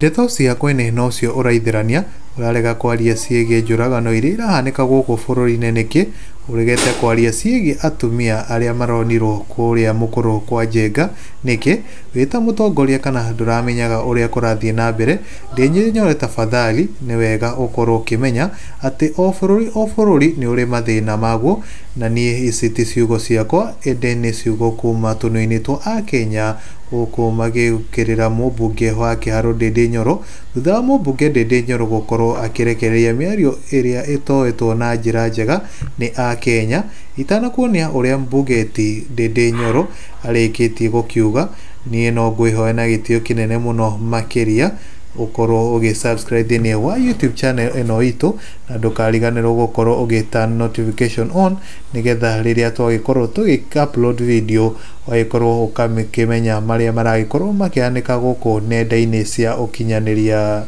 Ndeto cia kwene nocio ũraithĩrania, ũrarega kwaria ciĩgiĩ njũragano iria irahanĩka gũkũ bũrũri-inĩ nĩkĩ? Ũregete kwaria ciĩgiĩ atumia arĩa maronirwo kũrĩa mũkũrũ kwa Njenga nĩkĩ? Wĩ ta mũtongoria kana ndũramenyaga ũrĩa kũrathiĩ na mbere? Ndĩ Nyore tafadhali, nĩ wega ũkorwo ũkĩmenya atĩ o bũrũri o bũrũri nĩ ũrĩ mathĩna maguo, na niĩ ici ti ciugo ciakwa ĩndĩ nĩ ciugo kuma tũnua-inĩ twa akenya gũkũ magĩũkĩrĩra mũmbunge wa Kĩharũ Ndindi Nyoro thutha wa mũmbunge Ndindi Nyoro gũkorwo akĩrekereria mĩario ĩrĩa ĩtoetwo na njĩra njega nĩ akenya. Itanakuonia ũrĩa mbunge ti Ndindi Nyoro arĩkĩtie gũkiuga, niĩ no ngwĩhoya na gĩtĩo kĩnene mũno makĩria ũkorwo ũgĩ subscribe thĩinĩ wa YouTube channel ĩno itũ na ndũkariganĩrwo gũkorwo ũgĩ turn notification on nĩgetha rĩrĩa twagĩkorwo tũgĩ upload video ũgagĩkorwo ũkĩmenya marĩa maragĩkorwo makĩhanĩka gũkũ nenda-inĩ cia ũkinyanĩria.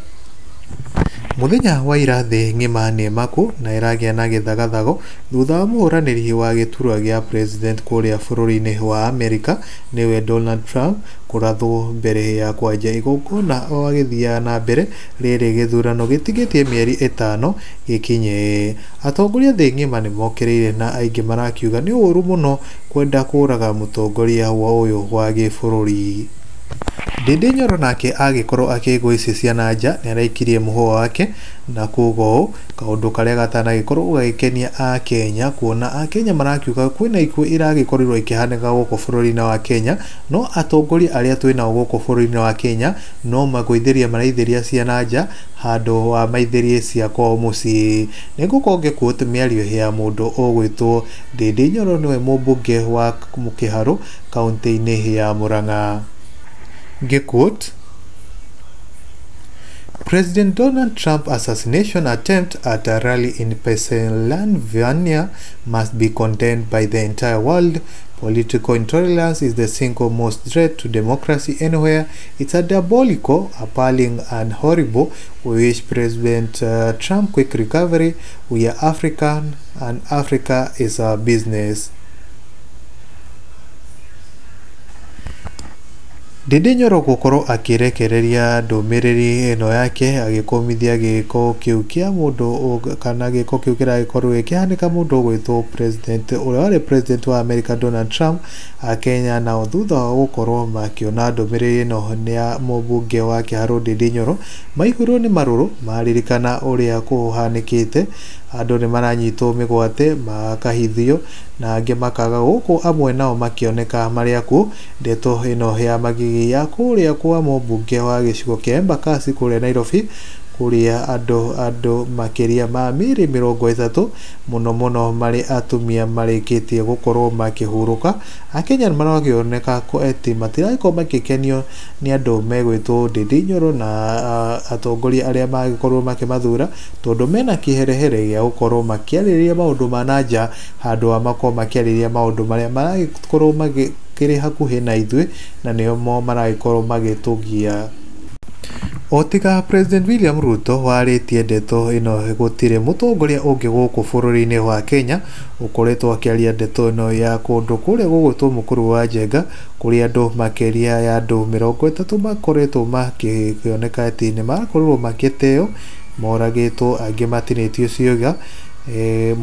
Mũthenya wa ira thĩ ng'ima nĩ maku na ĩragĩa na gĩthagathago thutha wa mũhũranĩri wa gĩturwa gĩa president kũrĩa bũrũri-inĩ wa Amerika nĩwe Donald Trump kũrathwo mbere ya kwanja igongona o agĩthiaga na mbere rĩrĩ gĩthurano gĩtigĩtie mĩeri 5 gĩkinye. Atongoria thĩ ng'ima nĩmokĩrĩire na aingĩ marakiuga nĩ ũru mũno kwenda kũraga mũtongoria wa ũyũ wa gĩbũrũri. Ndindi Nyoro nake agĩkorwo akĩigua ici cia na nja nĩaraikirie mũhũa wake na kuga ũũ kaũndũ karĩa gatanagĩkorwo gagĩkenia akenya kuona akenya marakiuga kwĩna ikuũ iragĩkorirwo ikĩhanĩka gũkũ bũrũri-inĩ wa Kenya no atongoria arĩa twĩnao gũkũ bũrũri-inĩ wa Kenya no magũithĩria maraithĩria ciana nja handũ wa maithĩrie cia kwao mũciĩ. Nĩngũkorwo ngĩquote mĩario ya mũndũ ũgwĩtwo Ndindi Nyoro nĩwe mũmbunge wa Kĩharũ kaũntĩ-inĩ ya Murang'a. Ngĩquote, President Donald Trump assassination attempt at a rally in Pennsylvania must be condemned by the entire world. Political intolerance is the single most threat to democracy anywhere. It's a diabolical, appalling, and horrible. We wish President Trump quick recovery. We are African, and Africa is our business. Ndindi Nyoro gũkorwo akĩrekereria ndũmĩrĩri ĩno yake agĩkũmithia gĩko kĩu kĩa mũndũ kana gĩko kĩu kĩragĩkorwo gĩkĩhanĩka mũndũ ũgwĩtwo president ũrĩa warĩ president wa America Donald Trump. Akenya nao thutha wa gũkorwo makĩona ndũmĩrĩri ĩno nĩ ya mũmbunge wa Kĩharũ Ndindi Nyoro maihũirwo nĩ marũrũ maririkana ũrĩa kũhanĩkĩte. Andũ nĩ maranyitwo mĩgwate makahithio na angĩ makaga gũkũ amwe nao makĩoneka marĩ akuũ. Ndeto ĩno ya magigi ya kũrĩa kwa mũmbunge wa gĩcigo kĩa Embakasi kũrĩa Nairobi kũrĩa andũ makĩria ma mĩĩrĩ 30 mũno mũno marĩ atumia marĩkĩtie gũkorwo makĩhurũka. Akenya nĩmarakĩoneka atĩ matiragĩkorwo magĩkenio nĩ andũ megwĩtwo Ndindi Nyoro na atongoria arĩa magĩkorwo makĩmathura tondũ mena kĩherehere gĩa gũkorwo makĩarĩrĩria maũndũ ma na nja handũ ha makorwo makĩarĩrĩria maũndũ marĩa maragĩkorwo makĩrĩ hakuhĩ na ithuĩ na nĩo mo maragĩkorwo magĩtũgia. O tiga President William Ruto warĩtie ndeto ĩno gũtirĩ mũtongoria ũngĩ gũkũ bũrũri-inĩ wa Kenya ũkoretwo akĩaria ndeto ĩno ya kũndũ kũrĩa gũgwĩtwo mũkũrũ wa Njenga kũrĩa andũ makĩria ya andũ 30 makoretwo makĩoneka atĩ nĩmarakorirwo makĩteo moragĩtwo angĩ matinĩtio ciĩga.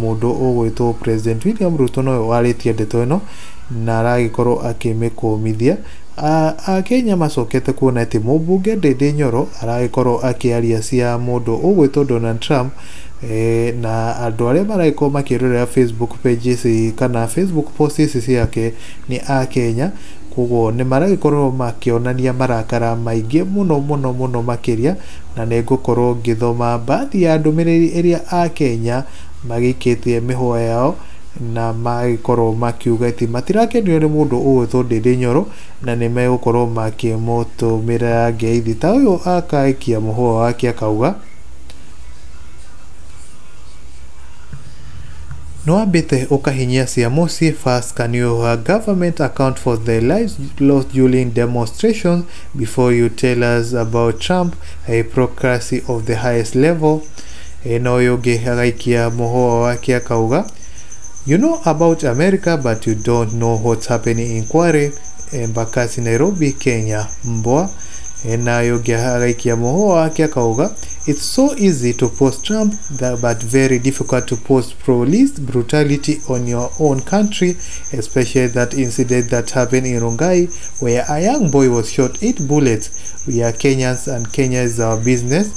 Mũndũ ũgwĩtwo President William Ruto nowe warĩtie ndeto ĩno na aragĩkorwo akĩmĩkũmithia. Akenya macokete kuona atĩ mũmbunge Ndindi Nyoro aragĩkorwo akĩaria cia mũndũ ũgwĩtwo Donald Trump na andũ arĩa maragĩkorwo makĩrorera Facebook pages kana Facebook post ici ciake nĩ akenya koguo nĩ maragĩkorwo makĩonania marakara maingĩ mũno mũno mũno makĩria na nĩngũkorwo ngĩthoma baadhi ya ndũmĩrĩri ĩrĩa akenya magĩikĩtie mĩhũa yao na magĩkorwo makiuga atĩ matirakenio nĩ mũndũ ũgwĩtwo Ndindi Nyoro na nĩ megũkorwo makĩmũtũmĩra ngeithi ta ũyũ akaikia mũhũa wake akauga Nĩwambĩte ũkahinyia cia mũciĩ. First, can your government account for the lives lost during demonstrations before you tell us about Trump, a hypocrisy of the highest level? Na ũyũ ũngĩ agaikia mũhũa wake akauga You know about America but you don't know what's happening in Kware, Embakasi, Nairobi, Kenya. Mbwa. Na ũyũ ũngĩ agaikia mũhũa wake akauga, "It's so easy to post Trump but very difficult to post police brutality on your own country, especially that incident that happened in Rongai where a young boy was shot 8 bullets. We are Kenyans and Kenya is our business."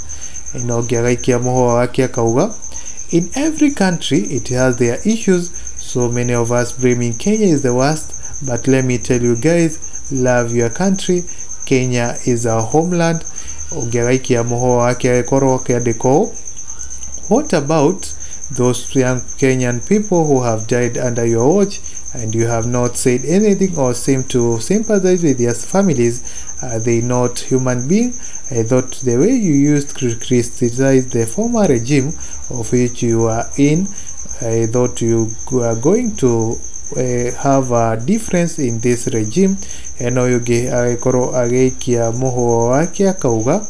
Na ũngĩ agaikia mũhũa wake akauga, "In every country it has their issues. So many of us blaming Kenya is the worst, but let me tell you guys, love your country. Kenya is our homeland." Ũngĩ agaikia mũhũa wake agĩkorwo akĩandĩka ũũ, "What about those young Kenyan people who have died under your watch and you have not said anything or seem to sympathize with their families? Are they not human beings? I thought the way you used to criticize the former regime of which you are in, I thought you are going to have a difference in this regime." Eno ũyũ ũngĩ agĩkorwo agĩikia mũhũa wake akauga,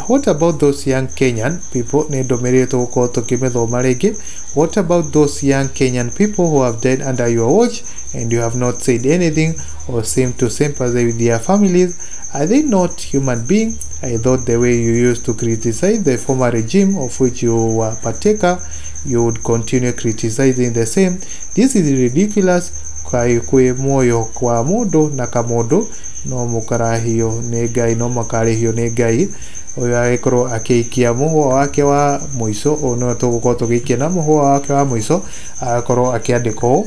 "What about those young Kenyan people?" Nĩ ndũmĩrĩri tũgũkorwo tũkĩmĩthoma rĩngĩ. "What about those young Kenyan people who have died under your watch and you have not said anything or seem to sympathize with their families? Are they not human beings? I thought the way you used to criticize the former regime of which you were partaker, you would continue criticizing the same. This is ridiculous. Kaĩ kwĩ muoyo kwa mũndũ na kamũndũ no mũkarahio nĩ Ngai, no makarĩhio nĩ Ngai." Ũyũ agĩkorwo akĩikia mũhũa wake wa mũico, ũyũ nĩwe tũgũkorwo tũgĩikia na mũhũa wake wa mũico, agakorwo akĩandĩka ũũ,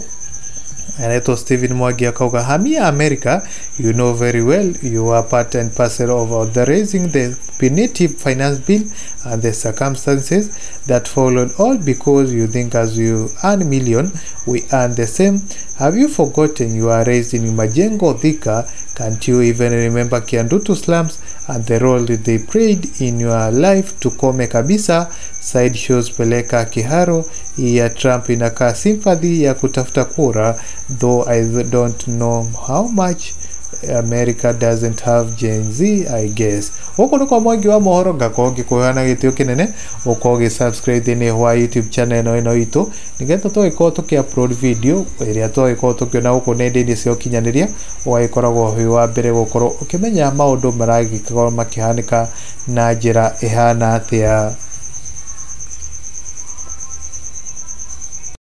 aretwo Stephen Mwangi akauga, "Hamia America. You know very well you are part and parcel of authorizing the punitive finance bill and the circumstances that followed, all because you think as you earn million, we earn the same. Have you forgotten you are raised in Majengo, Thika? Can't you even remember Kiandutu slums and the role they played in your life? Tukome kabisa, side shows peleka Kiharo. Hii ya Trump inakaa sympathy ya kutafuta kura, though I don't know how much America doesn't have Gen Z, I guess." Gũkũ nĩ kwa Mwangi wa mohoro, ngakorwo ngĩkũhoya na gĩtĩo kĩnene ũkorwo ũgĩ subscribe thĩinĩ wa YouTube channel ĩno itũ, nĩgetha tũgĩkorwo tũkĩ upload video ĩrĩa tũgĩkorwo tũkĩona gũkũ nenda-inĩ cia ũkinyanĩria, ũgagĩkoragwo wĩ wa mbere gũkorwo ũkĩmenya maũndũ maragĩkorwo makĩhanĩka na njĩra ĩhana atĩa.